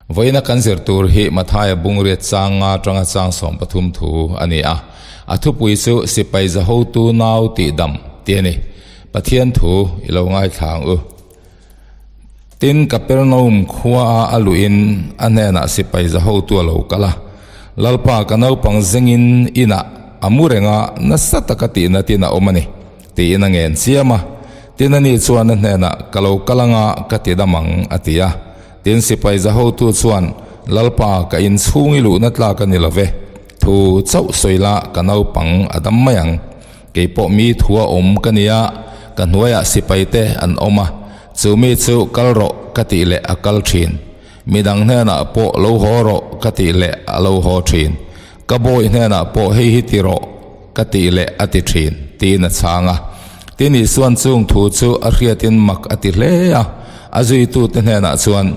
Vawiina kan zir tur hi Mathaia bungriat chang nga atanga chang 13 thu a ni a. A thupui chu Sipai Zahotu Nau Tih Dam tih a ni. Pathian thu i lo ngaithla ang u. Tin, Kapernaum khua a a luhin a hnenah sipai zahotu a lo kal a. Lalpa, ka naupang zengin inah a mu reng a, nasa taka tihna tin a awm a ni, tiin a ngen chiam a. Tin, ani chuan a hnenah, Ka lo kal anga ka ti dam ang, a ti a. Tin, sipai zahotu chuan, Lalpa, ka inchhung i luhna tlak a ni lo ve. Thu chauh sawi la, ka naupang a dam mai ang. Kei pawh mi thua awm ka nia, ka hnuaiah sipai te an awm a, chu mi chu kal rawh ka tih leh a kal thin. Midang hnenah pawh lo haw rawh ka tih leh a lo haw thin. Ka bawi hnenah pawh hei hi ti rawh ka tih leh a ti thin, tiin a chhang a. Tin Isuan chung thu chu a hriatin mak a ti hle a, a zuitute hnenah chuan,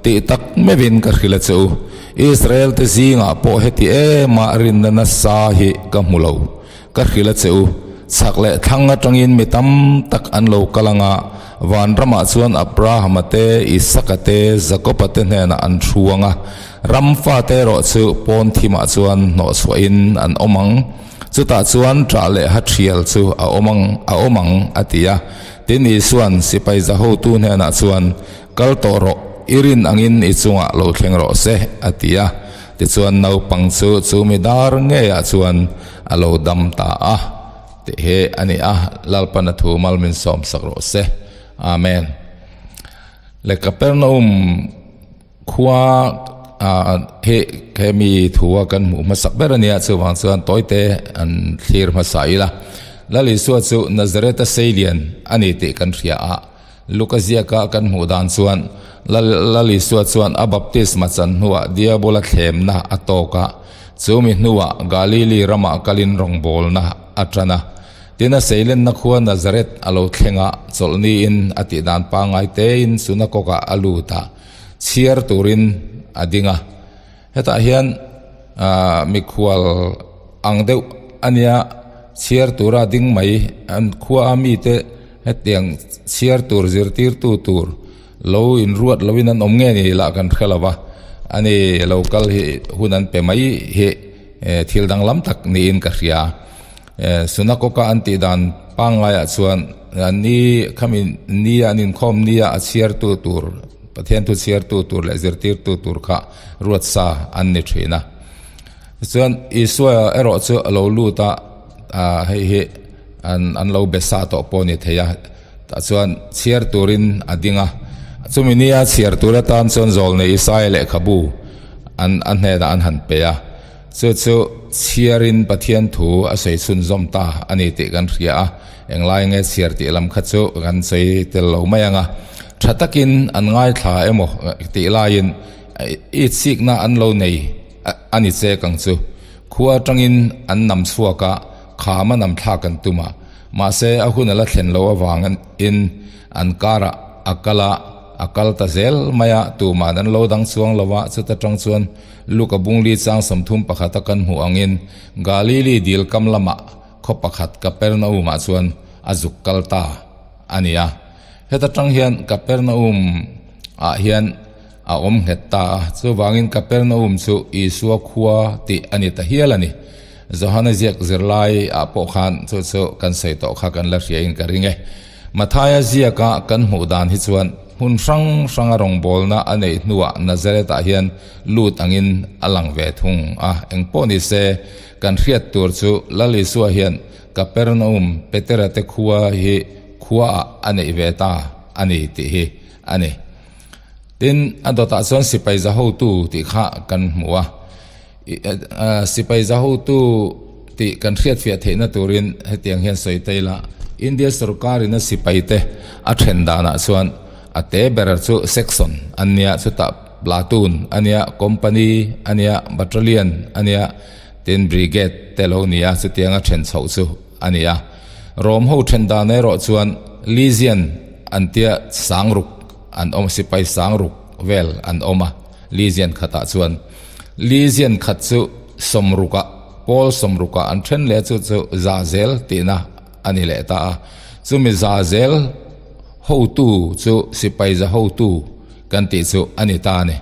Tih tak meuhin ka hrilh a che u, Israel te zingah pawh heti ema rinna nasa hi ka hmu lo. Ka hrilh a che u, chhak leh thlang atangin mi tam tak an lo kal ang a, vanramah chuan Abrahama te, Isaka te, Jakoba te hnenah an thu ang a, ram fate erawh chu pawn thimah chuan hnawhchhuahin an awm ang. Chutah chuan ṭah leh ha ṭhial chu a awm ang, a awm ang, a ti a. Tin, Isua'n sipai zahotu hnenah chuan, Kal tawh rawh, i rin angin i chungah lo thleng rawh se, a ti a. Tichuan naupang chu chu mi dar ngeiah chuan a lo dam ta a tih hi a ni a, Lalpan a thu mal min sawm sak rawh se. Amen. Le Kapernaum khua hi he mi thua kan hmuh hmasak ber a nia, chuvang chuan tawite an thlir hmasa ila. Lal Isua chu Nazareth-a seilian a ni tih kan hria a. Luka ziaka kan hmuh dan chuan Lal Isua chuan a baptisma chan hnuah Diabola thlemna a tawk a, chumi hnuah Galili ramah kalin rawngbawlna a tan a. Tin a seilenna khua Nazareth a lo thleng a, chawlhniin a tih dan pangngai tein sunakawkah a lut a, chhiar turin a ding a. Hetah hian mikhual ang deuh a nia, chhiar tura ding mai an khua a mite hetiang chhiar tur zirtirtu tur lo inruat loin an awm nge ni lah kan hre lo va, ani lo kal hi hun an pe mai hi thil danglam tak niin ka hria. Sunakoka an tih dan pangngaiah chuan ni khami nia an inkhawm nia a chhiartu tur Pathian thu chhiartu tur leh zirtirtu tur kha ruat sa an ni thin a. Tichuan Isua erawh chu a lo lut a, hei hi an an lo be sa tawh pawh a ni thei a, tah chuan chhiar turin a ding a. Chumi nia chhiar tur atan chuan Zawlnei Isaia lehkhabu an a hnenah an han pe a. Chu chu chhiarin Pathian thu a sawi chhunzawm ta a ni tih kan hria a, englai nge chhiar tih lam kha chu kan sawi tel lo mai ang a. Tha takin an ngaithla emaw tih laiin i chikna an lo nei a ni chek ang chu. Khua atangin an nam chhuak a, kham a nam thlak an tum a, mahse a hun a la thlen loh avangin an karah a kal a, a kal ta zel mai a, tuman an lo dang chuang lo a, chuta tang chuan Luka bungli chang 31 a kan hmuh angin Galili dil kam lamah khaw pakhat Kapernaum ah chuan a zuk kal ta a ni a. Heta tang hian Kapernaum ah hian a awm nghet ta a, chuvangin Kapernaum chu Isua khua tih a ni ta hial a ni. Johana ziak zirlai ah pawh khan chu chu kan sawi tawh kha kan la hria in ka ring e. Mathaia ziaka kan hmuh dan hi chuan hmun hrang hranga rawngbawlna a neih hnuah Nazareth ah hian lut angin a lang ve thung a. Engpawh ni se, kan hriat tur chu Lal Isua hian Kapernaum Petera te khua hi khuaah a neih ve ta a ni tih hi a ni. Tin, a dawtah chuan sipai zahotu tih kha kan hmu a. Sipai zahotu tih kan hriatfiah theihna turin hetiang hian sawi ta ila, India sorkarin a sipaite a then danah chuan a te ber chu section an nia, chutah platoon a nia, company a nia, battalion a nia, tin brigade te lo nia, chutianga then chhoh chu a ni a. Rom ho then dan erawh chuan legion an tia sangruk an awm, sipai sangruk vel an awm a. Legion khatah chuan Legion khat chu sawmrukah pawl sawmrukah an then leh a chu chu za zel tihna a ni leh ta a. Chumi za zel hotu chu sipai za hotu kan tih chu a ni ta a ni.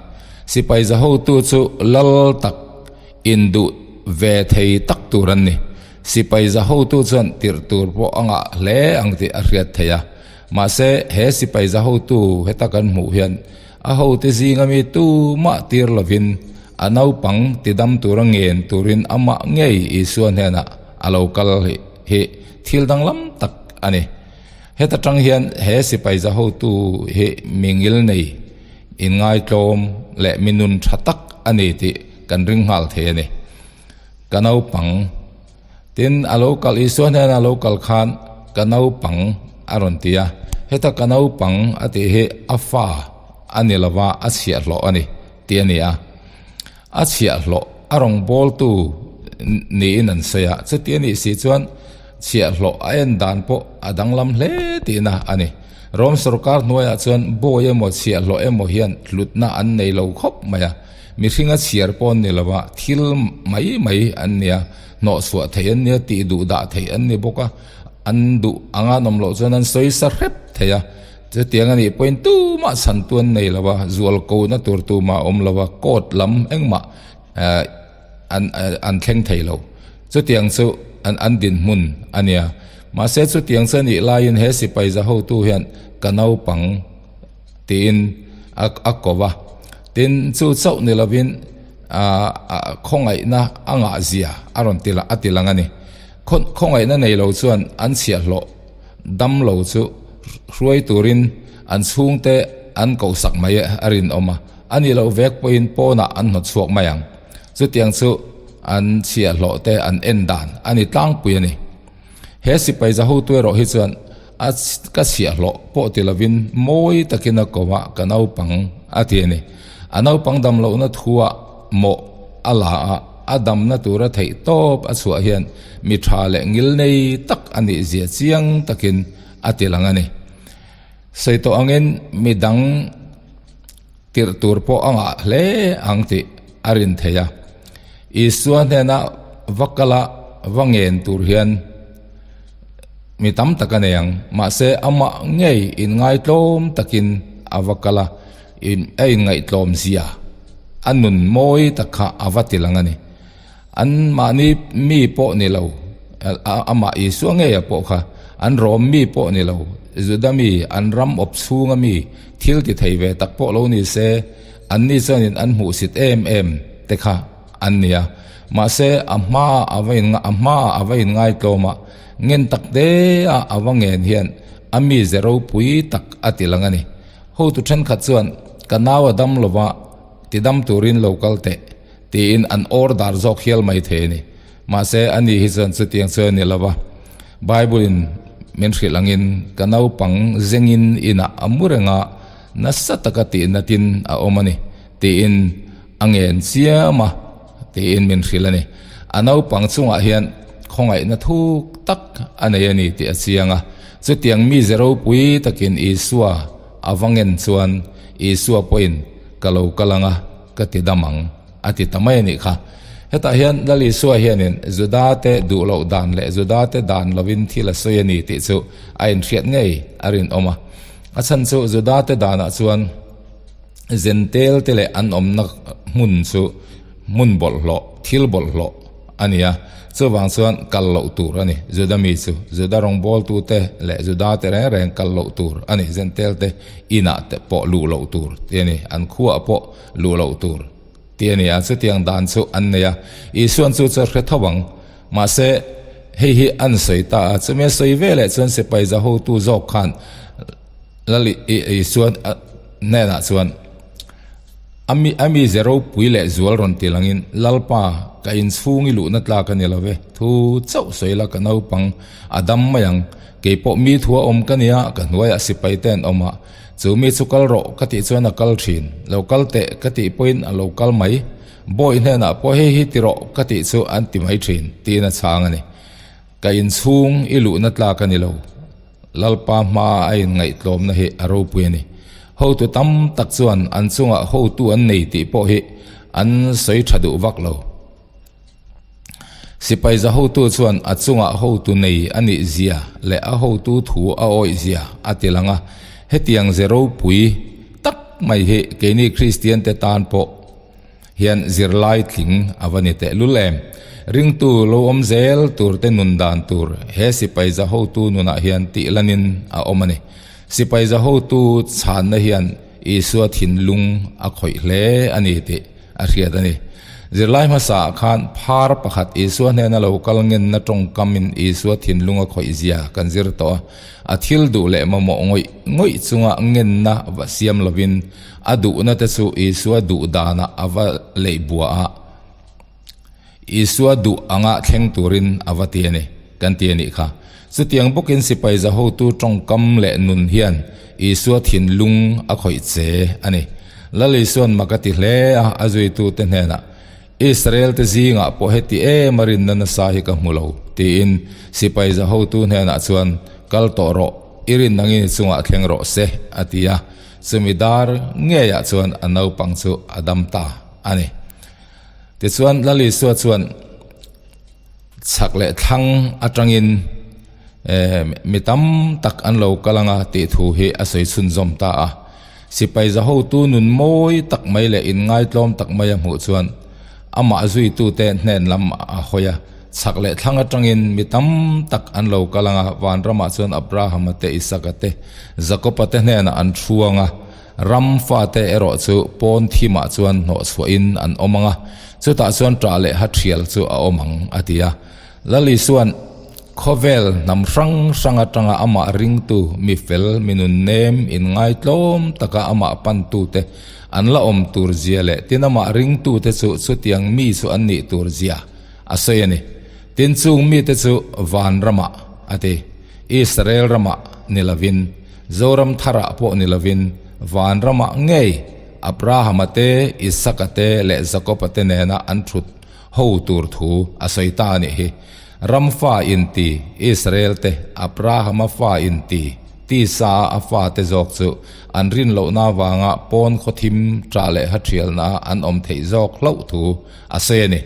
Sipai za hotu chu lal tak induh ve thei tak tur an ni. Sipai za hotu chuan tirh tur pawh a ngah hle ang tih a hriat theih a. Mahse, he sipai za hotu heta kan hmuh hian a hote zinga mi tumah tir lovin a naupang tidam tura ngen turin amah ngei Isua hnenah a lo kal hi thil danglam tak a ni. Heta tang hian he sipai za hotu hi mi ngil nei, inngaitlawm leh mi nun tha tak a ni tih kan ring nghal thei a ni. Ka naupang. Tin, a lo kal, Isua hnena a lo kal khan ka naupang a rawn ti a. Heta ka naupang a tih hi a fa a ni lova a chhiahhlawh a ni tih a ni a. A chhiahhlawh a rawngbawltu niin an sawi a, chuti a nih si chuan chhiahhlawh a en dan pawh a danglam hle tihna a ni. Rom sorkar hnuaiah chuan bawi emaw chhiahhlawh emaw hian hlutna an nei lo khawp mai a, mihringa chhiar pawh an ni lo a, thil mai mai an nia, hnawhchhuah theih an nia, tih duh dah theih an ni bawk a, an duh anga an awm loh chuan an sawi sa hrep thei a. Chutiang a nih pawhin tumah chhantu an nei lo a, zual kohna tur tumah a awm lo a, court lam engmah eh an an thleng thei lo. Chutiang chu an an dinhmun a nia. Mahse chutiang chu a nih laiin he sipai za hotu hian ka naupang tiin a a ko va. Tin chu chauh ni lovin ah khawngaihna a ngah zia a rawn ti a ti lang a ni. Khawngaihna nei lo chuan an chhiahhlawh. Dam lo chu hruai turin an chhungte an kohsak mai a rinawm a, a nih loh vek pawhin pawnah an hnawt chhuak mai ang. Chutiang chu an chhiahhlawh te an en dan a ni tlangpui a ni. He sipai zahotu erawh hi chuan a ka chhiahhlawh pawh ti lovin mawi takin a ko a, ka naupang a ti a ni. A naupang dam lohna thuah mawh a la a, a damna tura theih tawp a chhuah hian mi tha leh ngil nei tak a nih zia chiang takin a ti lang a ni. Sawi tawh angin mi dang tirh tur pawh a ngah hle ang tih a rin theih a. Isua hnena va kala va ngen tur hian mi tam tak a nei ang, mahse amah ngei inngaitlawm takin a va kal a, a inngaihtlawm zia a nun mawi tak kha a va ti lang a ni. An mahni mi pawh ni lo, amah Isua ngeia pawh kha an rawm mi pawh ni lo, Juda mi, an ram awp chhunga mi thil ti thei ve tak pawh lo ni se, anni chuanin an hmuhsit em em te kha an ni a. Mahse, a hma a va in a hma a va inngaitlawm a, ngen tak te a a va ngen hian a mize ropui tak a ti lang a ni. Hotu thenkhat chuan, Ka nau a dam lova, ti dam turin lo kal teh, tiin an order zawk hial mai thei a ni. Mahse, ani hi chuan chutiang chu a ni lova. Bible-in min hrilh angin, Ka naupang zengin inah a mu reng a, nasa taka tihnatin a awm a ni, tiin a ngen chiam a, tiin min hrilh a ni. A naupang chungah hian khawngaihna thuk tak a nei a ni tih a chiang a. Chutiang mize ropui takin Isua a va ngen chuan Isua pawhin ka lo kal ang a, ka ti dam ang a ti ta mai a nih kha. Hetah hian Lal Isua hianin Judate duh loh dan leh Judate dan lovin thil a sawi a ni tih chu a inhriat ngei a rinawm a. A chhan chu Judate danah chuan Zentel te leh an awmna hmun chu hmun bawlhhlawh, thil bawlhhlawh a ni a, chuvang chuan kal loh tur a ni. Juda mi chu Juda rawngbawltute leh Juda te reng reng kal loh tur a ni. Zentel te inah te pawh luh loh tur tih a ni, an khuaah pawh luh loh tur tih a ni a, chutiang dan chu an nei a. Isuan chu chu a hre tho ang, mahse hei hi an sawi ta a, chumi a sawi veleh chuan sipai za hotu zawk khan Lal Isuan hnenah chuan, A mi a mi ze ropui leh zual rawn ti langin, Lalpa, ka inchhung i luhna tlak a ni lo ve, thu chauh sawi la ka naupang a dam mai ang, kei pawh mi thu a awm ka nia, ka hnuaiah sipai te an awm a, chu mi chu kal rawh ka tih chuan a kal thin, lo kal teh ka tih pawhin a lo kal mai, bawi hnenah pawh hei hi ti rawh ka tih chu an ti mai thin, tiin a chhang a ni. Ka inchhung i luhna tlak a ni lo. Lalpa hmaa a inngaihtlawmna hi a ropui a ni. Hotu tam tak chuan an chungah hotu an nei tih pawh hi an sawi tha duh vak lo. Sipai za hotu chuan a chungah hotu nei a nih zia leh a hotu thu a awih zia a ti lang a, hetiang ze ropui tak. mai hi keini Kristian te tan pawh hian zirlai tling a va ni teh lul em. Ringtu lo awm zel tur te nun dan tur he sipai za hotu nunah hian tih lanin a awm a ni. Sipai za hotu chhanna hian Isua thinlung a khawih hle a ni tih a hriat a ni. Zirlai hmasaah khan phar pakhat Isua hnena lo kal ngenna tawngkamin Isua thinlung a khawih zia kan zir tawh a. A thil duh leh mamawh ngawih ngawih chunga ngenna va siam lovin a duhna te chu Isua duh danah a va leih buah a, Isua duh anga thleng turin a va ti a ni, kan ti a nih kha. Chutiang bawkin sipai za hotu tawngkam leh nun hian Isua thinlung a khawih che a ni. Lal Isua'n mak a ti hle a, a zuitute hnenah, Israel-te zingah pawh heti em a rinna nasa hi ka hmu lo, tiin sipai za hotu hnenah chuan, Kal tawh rawh, i rin angin i chungah thleng rawh se, a ti a. Chumi dar ngeiah chuan a naupang chu a dam ta a ni. Tichuan, Lal Isua chuan chhak leh thlang atangin mi tam tak an lo kal anga tih thu hi a sawi chhunzawm ta a. Sipai za hotu nun mawi tak mai leh inngaitlawm tak mai a hmuh chuan amah zuitute hnen lam a hawi a. Chhak leh thlang atangin mi tam tak an lo kal anga vanramah chuan Abrahama te, Isaka te, Jakoba te hnenah an thuang a. Ram fate erawh chu pawn thimah chuan hnawhchhuahin an awm ang a, chutah chuan ṭah leh ha ṭhial chu a awm ang, a ti a. Lal Isua'n khawvel hnam hrang hrang aṭanga amah ringtu, mi fel, mi nunnem, inngaitlawm taka amah pantute an la awm tur zia leh tin amah ringtute chu chutiang mi chu an nih tur zia a sawi a ni. Tin chung mite chu van ramah, a ti. Israel ramah ni lovin, Zoram tharah pawh ni lovin, van ramah ngei Abrahama te, Isaka te leh Jakoba te nena an thut ho tur thu a sawi ta a nih hi. Ram fa inti Israel te, Abrahama fa inti tisa a fa te zawk chu an rin lohna avanga pawn khawthim ṭah leh hathialna an awm theih zawk hlauh thu a sawi a ni.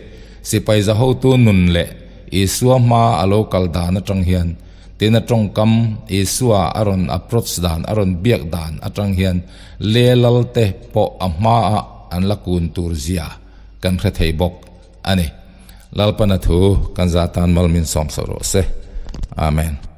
Sipai za hotu nun leh Isua hma a lo kal dan atang hian tin a tawngkam Isua a rawn approach dan, a rawn biak dan atang hian lelal te pawh a hmaah an la kun tur zia kan hre thei bawk a ni. Lalpana thu kan za tan mal min sawm sauh rawh se. Amen.